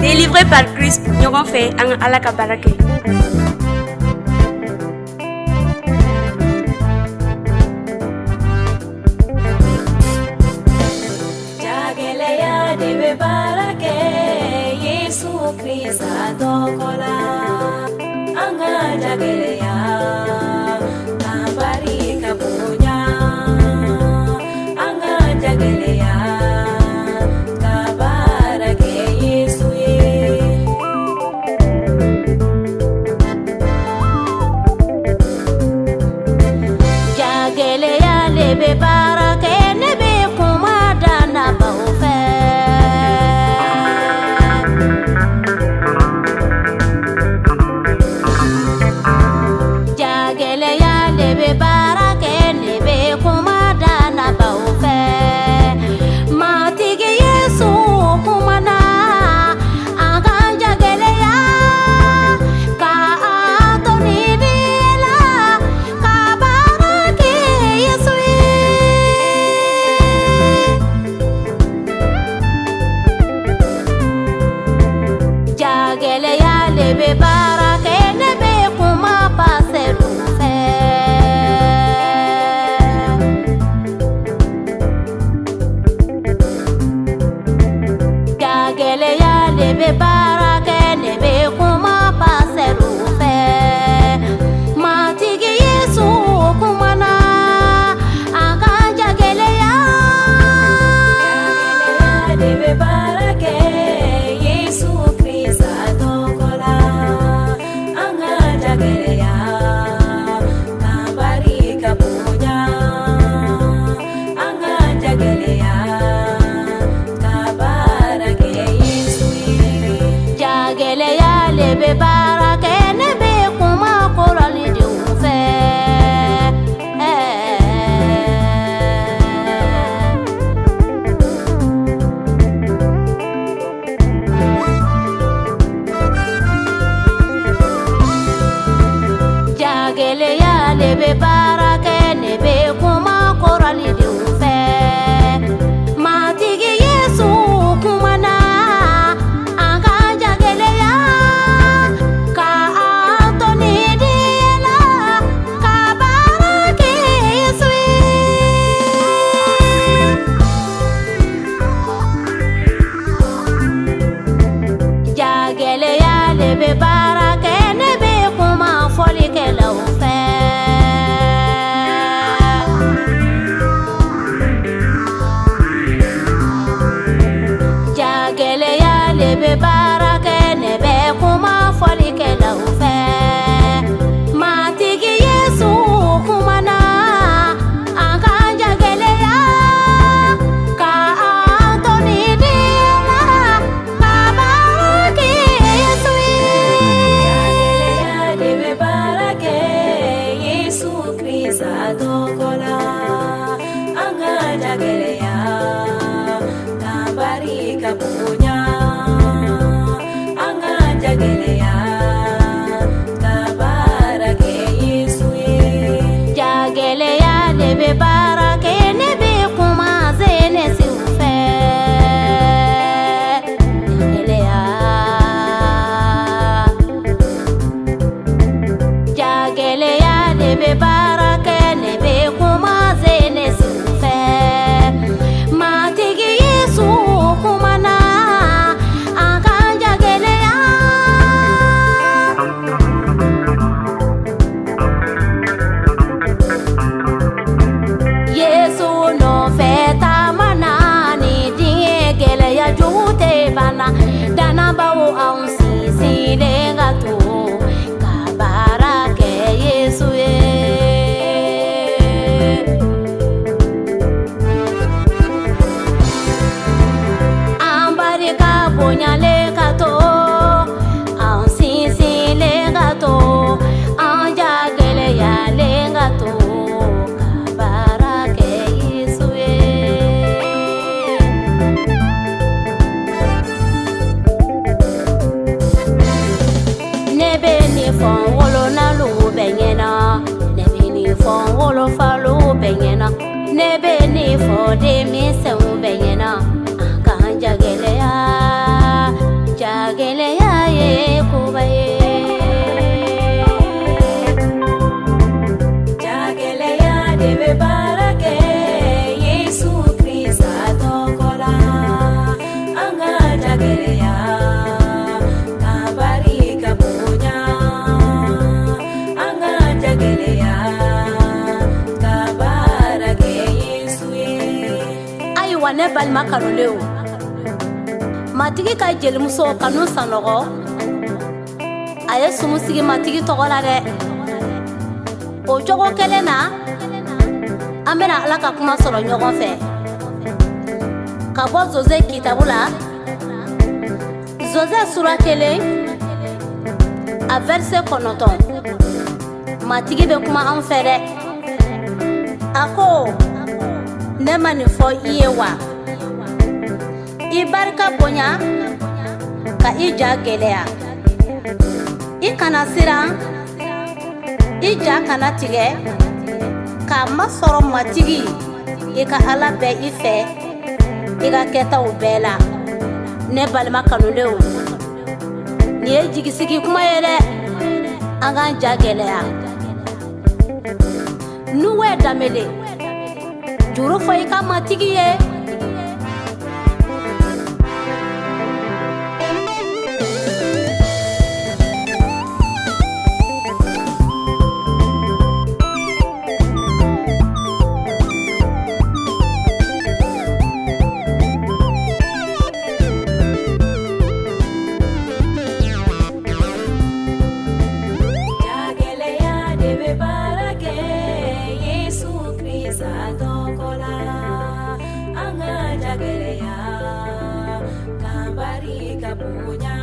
Délivré par Christ, ɲɔgɔn fɛ an ka Ala ka baara kɛ. Jagɛlɛya de bɛ baara kɛ Yesu Krista tɔgɔ la. An ka jagɛlɛya ka barika bonya. An ka jagɛlɛya ka baara kɛ Yesu ye. Jagɛlɛya le bɛ baara kɛ, ne bɛ kuma dannabaw fɛ. Jagɛlɛya le bɛ baara kɛ, ne bɛ kuma dannabaw fɛ. Matigi Yesu kumana, an k'an jagɛlɛya ka an to nin diɲɛ la, ka baara kɛ Yesu ye. Jagɛlɛya le bɛ baara kɛ, ne bɛ kuma pasɛriw fɛ. Jagɛlɛya le bɛ baara kɛ, ne bɛ kuma pasɛriw fɛ. Matigi Yesu kumana, an k'an jagɛlɛya. Jagɛlɛya de bɛ baara kɛ Yesu Krista tɔgɔ la. An ka jagɛlɛya ka barika bonya. An ka jagɛlɛya ka baara kɛ Yesu ye. Jagɛlɛya le bɛ baara kɛ, ne bɛ kuma kɔrɔlidenw fɛ. Jagɛlɛya le bɛ baara kɛ, ne bɛ kuma kɔrɔlidenw fɛ. Matigi Yesu kumana, an k'an jagɛlɛya ka an to nin diɲɛ la, ka baara kɛ Yesu ye. Jagɛlɛya le bɛ baara kɛ, ne bɛ kuma fɔlikɛlaw fɛ. Jagɛlɛya le bɛ baara kɛ, ne bɛ kuma fɔlikɛlaw fɛ. Matigi Yesu kumana, an k'an jagɛlɛya ka an to nin diɲɛ la, ka baara kɛ Yesu ye. Jagɛlɛya de bɛ baara kɛ Yesu Krista tɔgɔ la. An ka jagɛlɛya ka barika bonya. An ka jagɛlɛya ka baara kɛ Yesu ye. Jagɛlɛya le bɛ baara kɛ, ne bɛ kuma zenesiw fɛ. Jagɛlɛya. Jagɛlɛya le bɛ baara kɛ, ne bɛ kuma zenesiw fɛ. Matigi Yesu kumana, an k'an jagɛlɛya. Yesu nɔfɛ taama na, ni diɲɛ gɛlɛya jugu tɛ banna, dannabaw anw sinsinlen ka to ka baara kɛ Yesu ye. An barika bonyalen ka to, an sinsinlen ka to, an ja gɛlɛyalen ka to ka baara kɛ Yesu ye. Ne bɛ nin fɔ n wolonalu bɛɛ ɲɛna, ne bɛ nin fɔ n wolofalu bɛɛ ɲɛna, ne bɛ nin fɔ denmisɛnw bɛɛ ɲɛna, an k'an jagɛlɛya. Ja. koba ye. Jagɛlɛya de bɛ baara kɛ Yesu Krista tɔgɔ la. An ka jagɛlɛya ka barika bonya. An ka jagɛlɛya ka baara kɛ Yesu ye. Ayiwa, ne balima kanulenw, Matigi ka jelimuso Kanu Sanɔgɔ, a ye sumu sigi Matigi tɔgɔ la dɛ. O cogo kelen na, an bɛna Ala ka kuma sɔrɔ ɲɔgɔn fɛ ka bɔ Zoze kitabu la, Zoze sura 1, a verset 9. Matigi bɛ kuma an fɛ dɛ. A ko: "Ne ma nin fɔ i ye wa? I barika bonya ka i ja gɛlɛya. I kana siran, i ja kana tigɛ, k'a masɔrɔ Matigi i ka Ala bɛ i fɛ i ka kɛtaw bɛɛ la." Ne balima kanulenw, nin ye jigisigi kuma ye dɛ. An k'an ja gɛlɛya. Nuwe Danbele, juru fɔ i ka Matigi ye. Jagɛlɛya de bɛ baara kɛ Yesu Krista tɔgɔ la. An ka jagɛlɛya ka barika bonya.